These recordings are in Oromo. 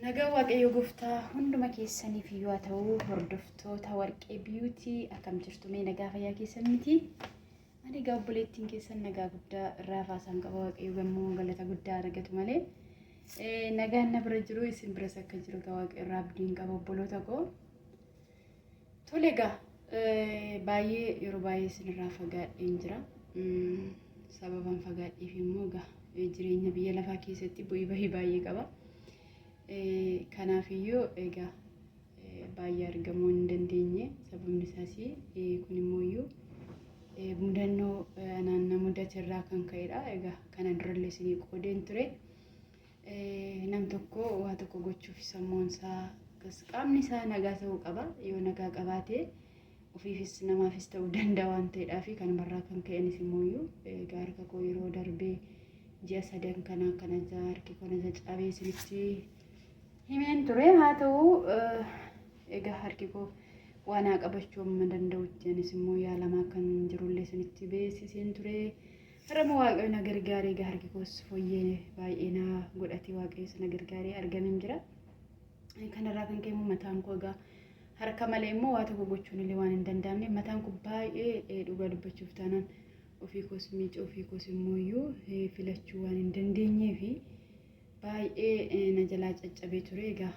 Nagaan Waaqayyo gooftaa hunduma keessaniif iyyuu haa ta'u. Hordoftoota Warqee Beauty, akkam jirtu? Mee nagaa fayyaa keessan miti? Ani egaa obboleettiin keessan nagaa guddaa irraa faasaan qaba. Waaqayyo gammoo galata guddaa argatu malee. Nagaan na bira jiru isin biras akka jiru egaa Waaqayyo irraa abdiin qaba, obboloota koo. Tole egaa, baay'ee yeroo baay'ee isinirraa fagaadheen jira. Sababan fagaadheef immoo egaa jireenya biyya lafaa keessatti bu'ii bahii baay'ee qaba. Kanaafiyyuu egaa baay'ee argamuu hin dandeenye. Sababni isaas kun immoo iyyuu mudannoo anaan na mudate irraa kan ka'edha. Egaa kana durallee isinii qoodeen ture. Nam tokko waa tokko gochuuf sammuun isaa, qaamni isaa nagaa ta'uu qaba. Yoo nagaa qabaate ofiifis namaafis ta'uu danda'a waan ta'eedhaaf, kanumarraa kan ka'eenis immoo iyyuu egaa harka koo yeroo darbee ji'a 3 kana akkana harki koo na cabee isinitti himeen ture. Haa ta'u, egaa harki koo waan haa qabachuu amma danda'utti anis immoo yaalamaa kan jirullee isinitti beeksiseen ture. Har'a immoo Waaqayyo na gargaaree egaa harki koos fooyyee baay'ee na godhate. Waaqayyo na gargaaree argameen jira. Kanarraa kan ka'e immoo mataan koo egaa harka malee immoo waa tokko gochuun illee waan hin danda'amne, mataan koo baay'ee, dhugaa dubbachuuf taanaan, ofii koos miicuu ofii koos immoo iyyuu filachuu waan hin dandeenyee fi baay'ee na jalaa caccabee ture. Egaa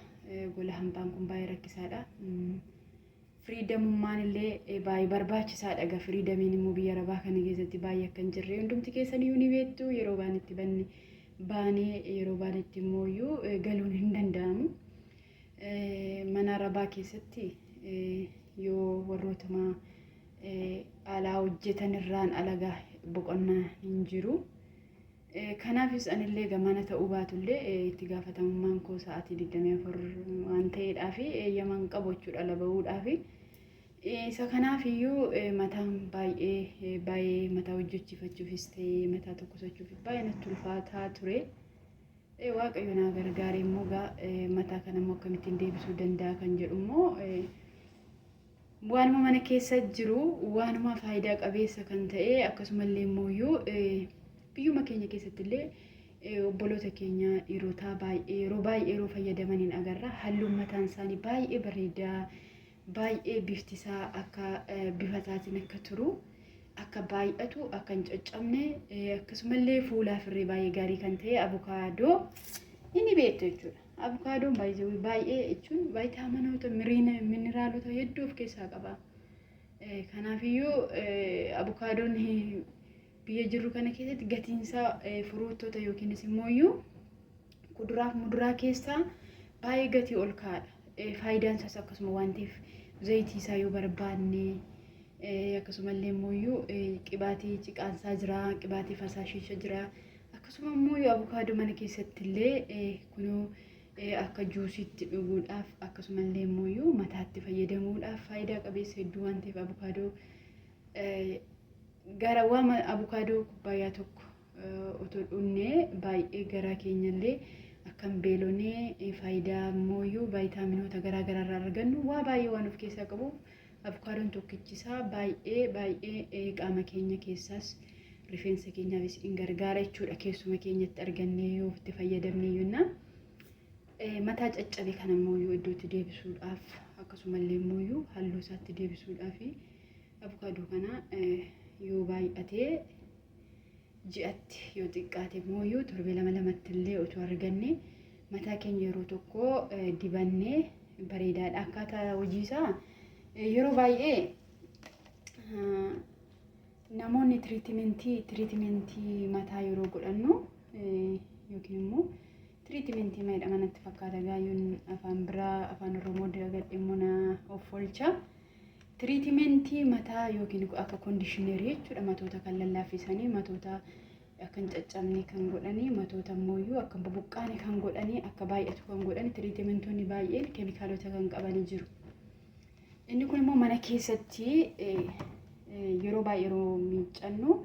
gola hambaan kun baay'ee rakkisaadha. Freedomummaan illee baay'ee barbaachisaadha. Egaa freedomiin immoo biyya arabaa kana keessatti baay'ee akka hin jirre hundumti keessan iyyuu ni beektu. Yeroo baan itti banne baanee yeroo baanetti immoo iyyuu galuun hin danda'amu. Mana arabaa keessatti yoo warrootuma alaa hojjetan irraan alagaa boqonnaa hin jiru. Kanaafis anillee egaa mana ta'uu baatullee itti gaafatamummaan koo sa'aatii 24 waan ta'eedhaa fi eeyyaman qabu jechuudha ala bahuudhaa fi isa kanaaf iyyuu mataan baay'ee baay'ee mataa hojjechiifachuufis ta'ee mataa tokkosachuuf baay'ee natti ulfaataa ture. Waaqayyo naa gargaare immoo egaa mataa kana immoo akkamittiin deebisuu danda'a kan jedhu immoo, waanuma mana keessa jiru, waanuma faayidaa qabeessa kan ta'e, akkasumallee immoo iyyuu biyyuma keenya keessatti illee obboloota keenya dhiirotaa baay'ee yeroo baay'ee yeroo fayyadamaniin agarra. Halluun mataan isaanii baay'ee bareedaa, baay'ee bifti isaa akka bifa isaatiin akka turu, akka baay'atu, akka hin caccabne, akkasumallee fuulaaf irree baay'ee gaarii kan ta'e abukaadoo inni beektu jechuudha. Abukaadoon baay'ee baay'ee jechuun vaayitaaminoota, mineraalota hedduu of keessaa qaba. Kanaafiyyuu abukaadoon biyya jirru kana keessatti gatiinsaa fruitota yookiinis immoo iyyuu kuduraaf muduraa keessaa baay'ee gatii ol ka'aadha. Faayidaan isaas akkasuma waan ta'eef, zayitii isaa yoo barbaanne, akkasumallee immoo iyyuu qibaatii ciqaansaa jira, qibaatii fasaashiisha jira. Akkasuma immoo iyyuu abukaadoo mana keessatti illee kunoo akka juusiitti dhuguudhaaf, akkasumallee immoo iyyuu mataatti fayyadamuudhaaf faayidaa qabeessa hedduu waan ta'eef, abukaadoo gara waama abukaadoo kubbaayyaa tokko otoo dhugnee baay'ee garaa keenyallee akkam beelonee, faayidaa immoo iyyuu vaayitaaminoota garaa garaa irraa argannu waa baay'ee waan of keessaa qabuuf, abukaadoon tokkichisaa baay'ee baay'ee qaama keenya keessaas rifeensa keenyaafis in gargaara jechuudha. Keessuma keenyatti argannee yoo itti fayyadamne iyyunnaa mataa caccabe kana immoo iyyuu iddootti deebisuudhaaf, akkasumallee immoo iyyuu halluu isaatti deebisuudhaaf, abukaadoo kana yoo baay'atee ji'atti, yoo xiqqaate immoo iyyuu torbee lama lamatti illee otoo arganne mataa keenya yeroo tokko dibannee bareedaadha. Akkaataa hojii isaa yeroo baay'ee namoonni treatmentii mataa yeroo godhannu, yookiin immoo treatmentii maayidha natti fakkaata, gaayyoon afaan biraa afaan Oromoo dagadhe immoo na of oolcha. Treatmentii mataa yookiin akka conditionerii jechuudha, matoota kan lallaaffisanii, matoota akka hin caccabne kan godhanii, matoota immoo akka hin bubuqqaane kan godhanii, akka baay'atu kan godhani, treatmentoonni baay'een keemikaalota kan qabanii jiru. Inni kun immoo mana keessatti yeroo baay'ee yeroo miiccannu,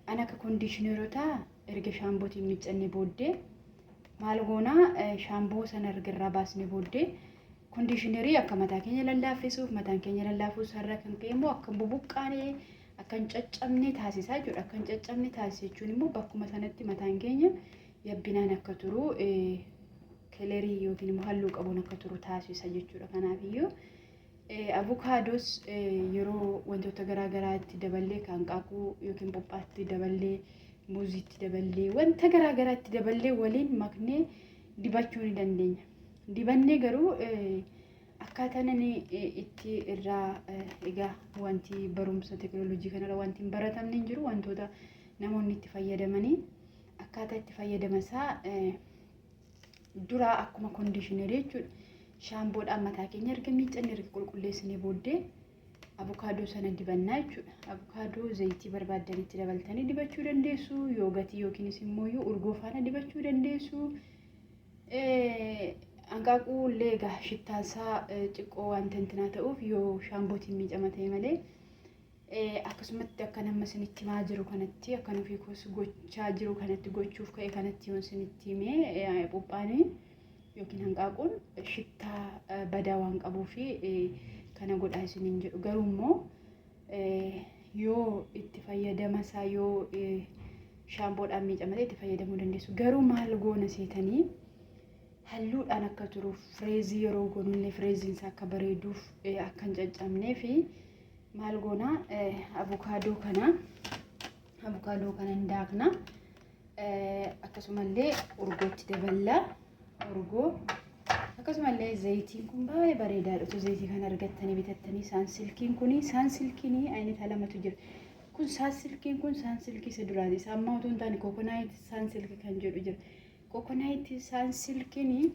an akka conditionerotaa erga shaampootiin miiccannee booddee maal goonaa? Shaampoo sana erga irraa baasnee booddee conditionerii akka mataa keenya lallaaffisuuf, mataan keenya lallaafuu isaarraa kan ka'e immoo akka hin bubuqqaane, akka hin caccabne taasisaa jechuudha. Akka hin caccabne taasisa jechuun immoo bakkuma sanatti mataan keenya yabbinaan akka turu. Kelerii yookiin immoo halluu qabuun akka turu taasisa jechuudha. Kanaafiyyuu avukaadoos yeroo wantoota garaa garaatti daballee, hanqaaquu yookiin buuphaatti daballee, muuziitti daballee, wanta garaa garaatti daballee waliin maknee dibachuu ni dandeenya. Dibannee garuu akkaataan inni itti irraa, egaa wanti barumsa teekinooloojii kanarra wanti hin baratamne hin jiru. Wantoota namoonni itti fayyadamanii akkaataa itti fayyadama isaa duraa akkuma conditioner jechuudha. Shaamboodhaan mataa keenya erga miiccanne, erga qulqulleessinee booddee abukaadoo sana dibannaa jechuudha. Abukaadoo zayitii barbaaddanitti dabaltanii dibachuu dandeessu. Yoogatii yookiinis immoo urgoo faana dibachuu dandeessu. Hanqaaquu illee egaa shittaansaa xiqqoo wanta intinaa ta'uuf yoo shaambootiin miicama ta'e malee, akkasumatti akka nama isinitti himaa jiru kanatti, akka nufi gochaa jiru kanatti gochuuf ka'e kanatti yoo isinitti himee, buuphaanii yookiin hanqaaquun shittaa badaa waan qabuu fi kana godhaa isiniin jedhu. Garuu immoo yoo itti fayyadama isaa yoo shaamboodhaan miicamate itti fayyadamuu dandeessu. Garuu maal goona seetanii, halluudhaan akka turuuf, freeze yeroo goonullee freeziin isaa akka bareeduuf, akka hin caccabnee fi maal goona? Abukaadoo kana hin daakna. Akkasumallee urgootti daballa, urgoo akkasumallee zayitiin kun baay'ee bareedaadha. Otoo zayitii kana argattanii bitattanii, Sunsilkiin kuni, Sunsilkiin aynita lamatu jira. Kun Sunsilkiin kun Sunsilk isa duraati. Isa ammaa otoo hin taane coconut Sunsilk kan jedhu jira. Coconut Sunsilkiin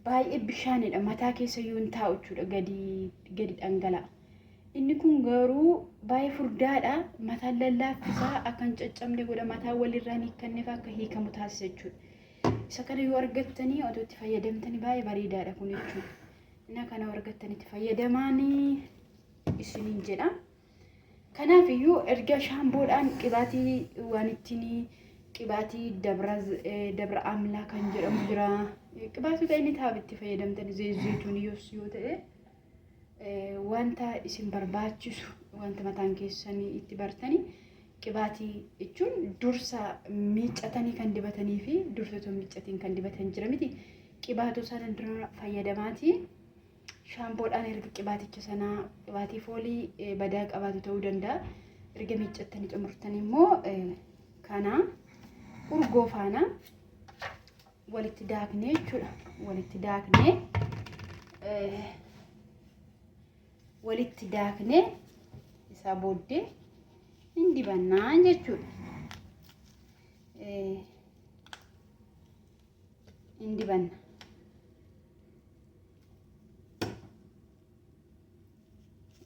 baay'ee bishaanidha. Mataa keessa iyyuu hin taa'u jechuudha, gadi gadi dhangala'a. Inni kun garuu baay'ee furdaadha. Mataan lallaaffisaa, akka hin caccabne godha. Mataan walirraa hin hiikkanneef akka hiikamu taasisa jechuudha. Isa kana yoo argattanii otoo itti fayyadamtanii baay'ee bareedaadha kun jechuudha. Inni kana argattanii itti fayyadamaanii isiniin jedha. Kanaaf iyyuu erga shaamboodhaan qibaatii waan ittiin qibaatii dabra amlaa kan jedhamu jira. Qibaatota inni taa'u itti fayyadamtan, zeetuun yoo ta'e, wanta isin barbaachisu, wanta mataan keessanii itti bartanii, qibaatii jechuun dursa miiccatanii kan dibatanii fi dursa otoo miiccatiin kan dibatan jira miti. Qibaatuu sana dura fayyadamaatii shaampoodhaan erga qibaaticha sanaa, qibaatii foolii badaa qabaatu ta'uu danda'a. Erga miiccattanii xumurtanii immoo kana urgoo faana walitti daaknee jechuudha. Walitti daaknee isaa booddee hin dibannaa jechuudha. Hin dibanna.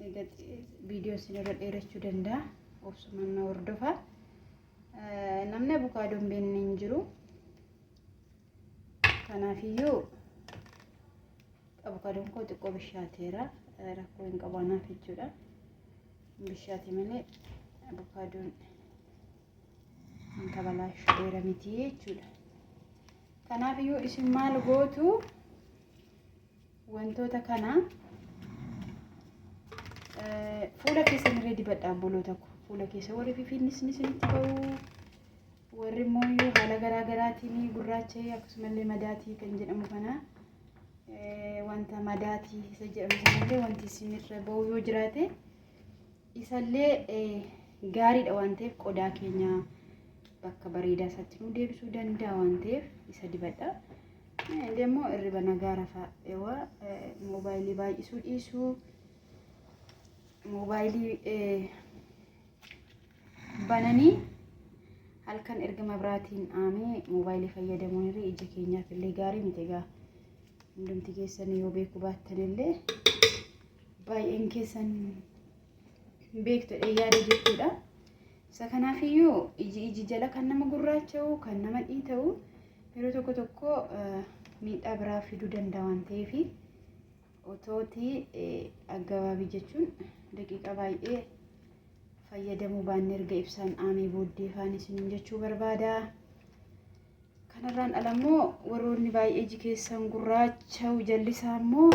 Egaa viidiyoo isin irra dheerachuu danda'a. Obsumaan na hordofaa. Namni abukaadoo hin beekne hin jiru. Kanaafiyyuu abukaadoon koo xiqqoo bishaateera. Rakkoo hin qabu anaaf jechuudha. Bishaate malee abukaadoon wanta balaasheera miti jechuudha. Kanaafiyyuu isin maal gootu? Wantoota kana fuula keessan irra dibadhaa, obboloota ko. Fuula keessa warri fifinnisni isinitti ba'u, warri immoo haala garaa garaatiin gurraacha'ee, akkasumallee madaatii kan jedhamu kana, wanta madaatii isa jedhamu sanallee wanti isinirra ba'u yoo jiraate, isallee gaariidha waan ta'eef, qodaa keenya bakka bareedaa isaatti nu deebisuu danda'a waan ta'eef isa dibadha. Immoo irriba nagaa rafaa. Eewwa, moobaayilii baay'isuu dhiisuu, moobaayilii bananii halkan erga mabraatiin aamee moobaayilii fayyadamuun irra ija keenyaaf illee gaarii miti. Egaa hundumti keessan yoo beekuu baattan illee baay'een keessan beektu yaada jechuudha. Isa kanaafiyyuu iji jala kan nama gurraacha'u, kan nama dhiita'u yeroo tokko tokko miidhaa biraa fiduu danda'a waan ta'eef, otootii aggabaabii jechuun daqiiqaa baay'ee fayyadamuu baanne erga ibsaan aamee booddee faan isiniin jechuu barbaada. Kanarraan ala immoo warroonni baay'ee iji keessan gurraacha'u, jallisaa immoo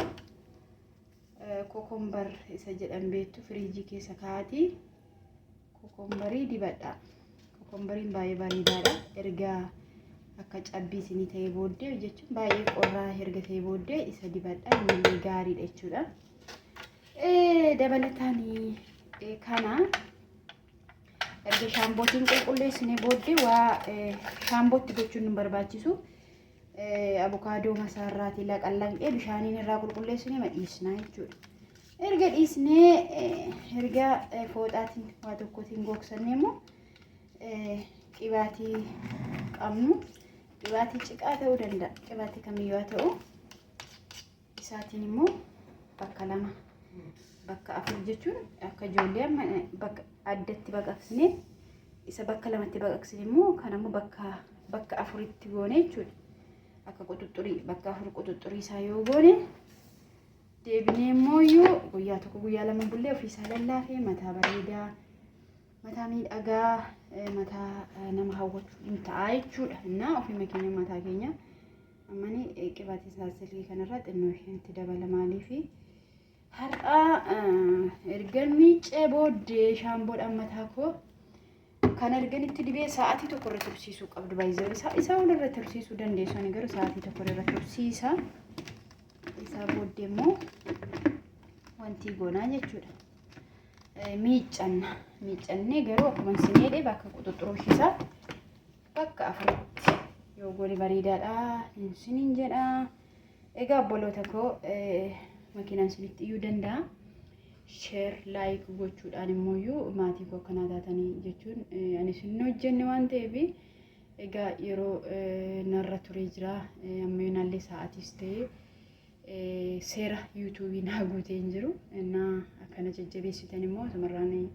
cucumber isa jedhan beektu, firiijii keessa kaa'atii cucumberii dibadha. Cucumberiin baay'ee bareedaadha. Erga Akka cabbii isinii ta'ee booddee jechuun baay'ee qorraa erga ta'ee booddee isa dibadha, innillee gaariidha jechuudha. Dabalataan kana erga shaambootiin qulqulleessine booddee waa shaambootti gochuun nu barbaachisu, abukaadoo masaarraatii laqallanqee bishaaniin irraa qulqulleessine madhiisnaa jechuudha. Erga dhiisnee, erga fooxaatiin waa tokkotiin gogsannee immoo qibaatii qabnu, qibaatii ciqaa ta'uu danda'a, qibaatii kamiyyuu haa ta'u, isaatiin immoo bakka lama, bakka afur jechuun akka ijoollee amma bakka addatti baqaqsine, isa bakka lamatti baqaqsine immoo kan ammoo bakka afuritti goone jechuudha. Akka quxuxurii bakka afur quxuxurii isaa yoo goone, deebinee immoo guyyaa tokko guyyaa 2 bullee ofiisaa lallaafee mataa bareedaa, mataa miidhagaa, mataa nama hawwatu hin ta'a jechuudha. Innaa ofiima keenya mataa keenya ammani qibaatii saalsilii kanarraa xinnoo isheetti dabala. Maaliifi har'a erga miicee booddee shaamboodhaan mataa koo kan erganitti dibee sa'aatii 1 irra tursiisuu qabdu. Baay'ee isaa ol irra tursiisuu dandeessu, ani garuu sa'aatii 1 irra tursiisa. Isaa booddee immoo wanti goonaa jechuudha. Miiccanna. Miiccannee garuu akkuma isin jedhe bakka quxuxuruu isaa bakka afuritti yoo goone bareedaadha isiniin jedha. Egaa obboloota koo, makiinaan isinitti iyyuu danda'a. Share, like gochuudhaan immoo maatii koo akkanaa taatanii jechuun ani isin hojjenne waan ta'eef, egaa yeroo narra turee jira. Amma yoonaallee sa'aatiis ta'ee seera yuutuubii naa guutee hin jiru. Innaa akkana jajjabeessitan immoo asumarraan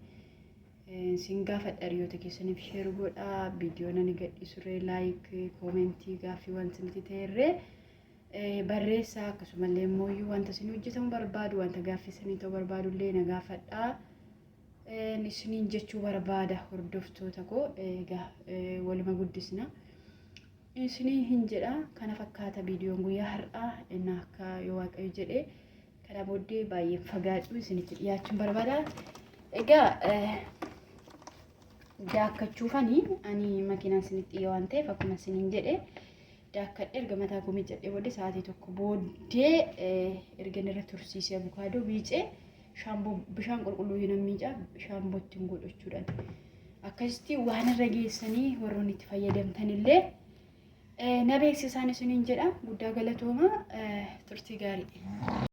sin gaafadha, hiriyoota keessaniif share godhaa, viidiyoo nani gadhiisurree like, comment, gaaffii wanti nuti ta'erree barreessaa. Akkasumallee immoo wanta isin hojjetamu barbaadu, wanta gaaffii isinii ta'uu barbaadu illee na gaafadhaa. Isiniin jechuu barbaada, hordoftoota koo. Egaa waluma guddisna. Isinii hin jedha. Kana fakkaata viidiyoon guyyaa har'aa. Inni akka yoo Waaqayyo jedhee kana booddee baay'een fagaadhu isinitti dhiyaachuun barbaada. Egaa daakkachuufani ani makiinaan isinitti dhiyoo waan ta'eef, akkuma isiniin jedhe daakkadhe. Erga mataa koo miiccadhee booddee sa'aatii 1 booddee erga irra tursiisee abukaadoo miicee shaamboo bishaan qulqulluu hin miicaa shaamboo ittiin godhachuudhaan akkasitti waan irra geessanii warroonni itti fayyadamtanillee na beeksisaan isiniin jedha. Guddaa galatooma, turtii gaarii.